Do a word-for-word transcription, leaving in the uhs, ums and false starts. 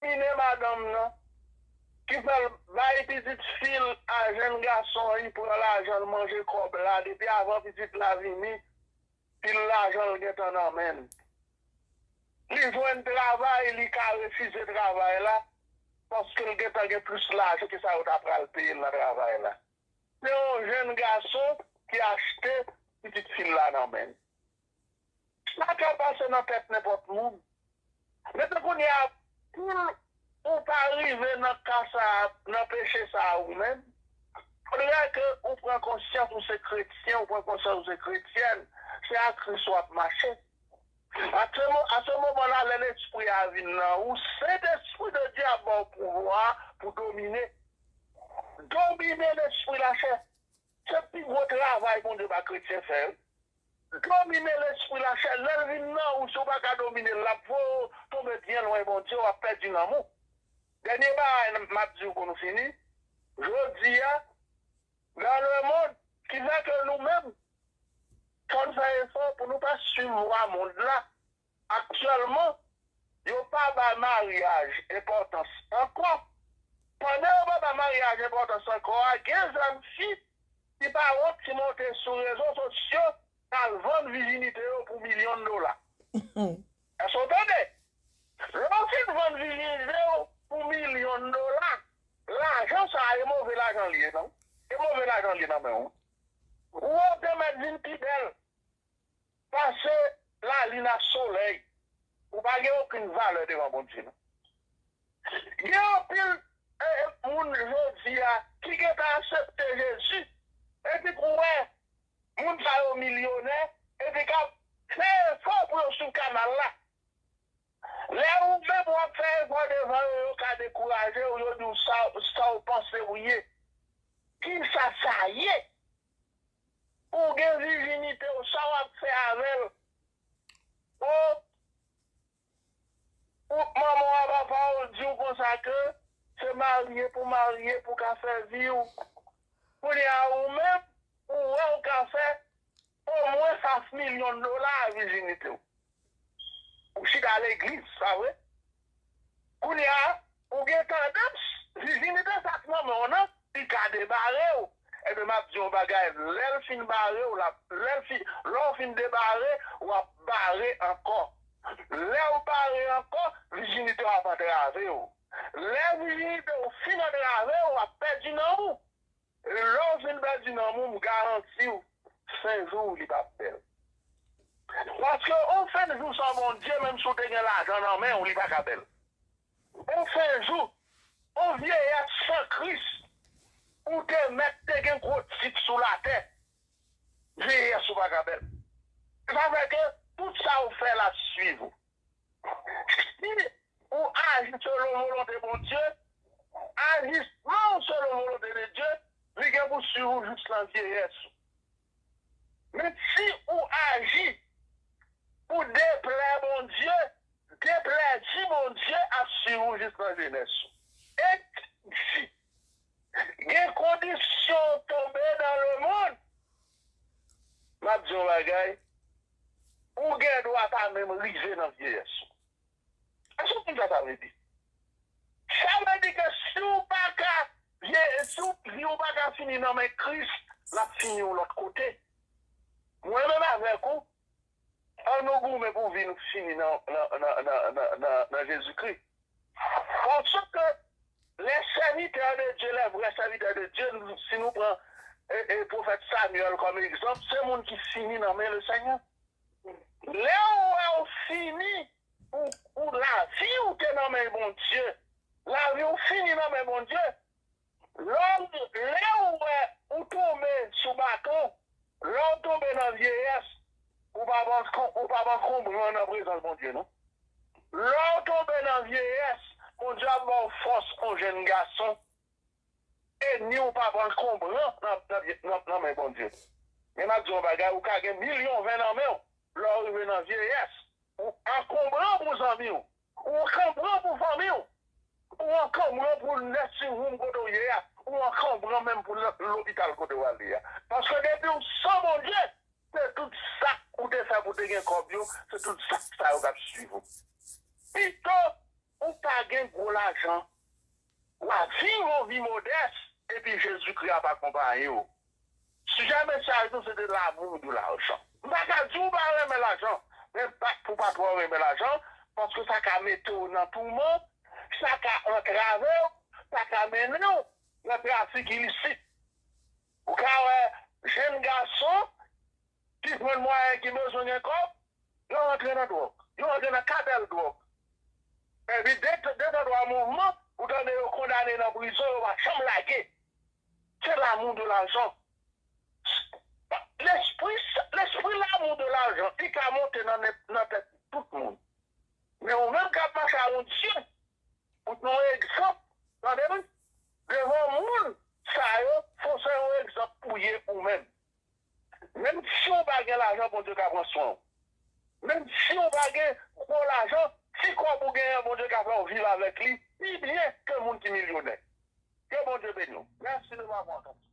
domine madanm nan, ki fè l bay pitit fi l a jèn gason an, li pran lajan l, manje kòb la, depi avan pitit la vini, pil lajan l gentan nan men l. Li jwenn travay, li ka refize travay la, paske l gentan gen plis lajan ke sa yo ta pral peye l nan travay la. Se yon jèn gason ki achte pitit fi l la nan men l. Sa ka pase nan tèt nenpòt moun. Men kounye a, pou ou pa rive nan ka sa a, nan peche sa a ou menm, fodre ke ou pran konsyans ou se kretyen, ou pran konsyans ou se kretyèn. Se a Kris w ap mache. A se mo-, a se moman la, lè Lespri a vin nan ou, Sentespri de Dye ap ba w pouvwa pou domine. Domine lespri lachè. Se pi gwo travay Bondye ba kretyen fè, wi. Domine lespri lachè. Lè l vin nan ou, si w pa ka domine l, l ap voye w tonbe byen lwen Bondye, w ap pèdi nanm ou. Dènye bagay m ap di w pou nou fini. Jodi a, dans le monde, ki fè ke nou menm, fò n fè efò pou nou pa swiv vwa mond la. Aktyèlman, yo pa ba maryaj enpòtans ankò. Pandan yo pa ba maryaj enpòtans ankò a, gen jèn fi ki pa wont ki monte sou rezo sosyo k al vann vijinite yo pou milyon dola. Èske w tande? Lè w fin vann vijinite w pou milyon dola, lajan sa a, e move lajan li ye, non? E move lajan li ye nan men w. Ou wè w te mèt vin pi bèl pase lalin ak solèy. Ou pa gen okenn valè devan Bondye, non. Gen anpil, e, e, moun jodi a ki gentan aksepte Jezi, epi k ou wè moun sa yo milyonè, epi k ap fè efò pou yo swiv kanal la. Lè ou menm w ap fè efò devan yo, yo ka dekouraje w, yo di w sa, sa w panse w ye. Kisa sa ye? Ou gen vijinite w, sa w ap fè avè l? O, ou, manman w a papa w di w konsa ke se marye pou marye pou ka fè vi w. Kounye a ou menm, ou wè w ka fè omwen fas milyon dola a vijinite w. Ou chita legliz, pa vre? Kounye a, ou gen tandans, vijinite sa k nan men w nan, li ka debare w. Ebyen, m ap di w yon bagay, lè l fin bare w, l ap, lè l fin, lè w fin debare, w ap bare ankò. Lè w bare ankò, vijinite w ap antrave w. Lè vijinite w fin antrave w, w ap pèdi nanm ou. Lè w fin pèdi nanm ou, m garanti w, fen jou w li p ap bèl. Paske yon fen jou san Bondye, menm si w te gen lajan nan men w, li pa ka bèl. Yon fen jou, yon vyeyès san Kris, ou te mèt te gen gwo tit sou latè, vyeyès ou pa ka bèl. Sa fè ke tout sa w fè l ap swiv ou. Si ou aji selon volonte Bondye, ajisman ou selon volonte de Dye, li gen pou swiv ou jis nan vyeyès ou. Men si ou aji pou deplè Bondye, deplèzi Bondye ap swiv ou jis nan jenès ou. E di, gen kondisyon tonbe nan lemonn. M ap di yon bagay, ou gen dwa pa menm rive nan vyeyès ou. Èske w konn sa sa vle di? Sa vle di ke si w pa ka, si w, vi w pa ka fini nan men Kris, l ap fini yon lòt kote. Mwen menm avèk ou, ann nou goumen pou vi nou fini nan, nan, nan, nan, nan, nan, nan Jezikri. Paske les serviteurs de Dieu, les vrais serviteurs de Dieu, nou, si nou pran e, e, pwofèt Samuel kòm egzanp, se moun ki fini nan men Lesenyè. Lè w wè w fini, ou, ou lavi w te nan men Bondye, lavi w fini nan men Bondye, lè w, lè w wè ou tonbe sou baton, lè w tonbe nan vyeyès, ou p ap ankon-, ou p ap ankonbran nan prezans Bondye, non. Lè w tonbe nan vyeyès, Bondye ap ba w fòs yon jèn gason, e ni w p ap ankonbran nan, nan, nan, nan men Bondye. Men m ap di w yon bagay, ou ka gen milyon ven nan men w, lè w rive nan vyeyès, ou ankonbran pou zanmi w, ou ankonbran pou fanmi w, ou ankonbran pou nursing home kote w ye a, ou ankonbran menm pou l-, lopital kote w ale a. Paske depi w san Bondye, se tout sa k ou te fè pou te gen kòb yo, se tout sa k sa yo k ap swiv ou. Pito Ou pa gen gwo lajan, w ap viv yon vi modès, epi Jezikri ap akonpaye w. Sijè mesaj nou se de l'amour de l'argent. M pa ka di w pa renmen lajan, men bat pou w pa twò renmen lajan, paske sa ka mete w nan touman, sa ka antrave w, sa ka mennen w nan trafik ilisit. Ou ka wè jenn gason ki jwenn mwayen, ki bezwen gen kòb, yo rantre nan dwòg, yo rantre nan katèl dwòg. Epi de, de tan twa mouvman, ou tande yo kondane nan prizon, yo pa janm lage. Se l'amour de l'argent. Lespri, lespri l'amour de l'argent, li ka monte nan, nan tèt tout moun. Men ou menm k ap mache a yon Dye, pou te yon egzanp, tande wi, devan moun sa yo, fò se yon egzanp ou ye ou menm. Menm si w pa gen lajan, Bondye ka pran swen w. Menm si w pa gen gwo lajan, ti kòb ou genyen, Bondye ka fè w viv avèk li pi byen ke moun ki milyonè. Ke Bondye beni w. Mèsi de m'avoir entendu.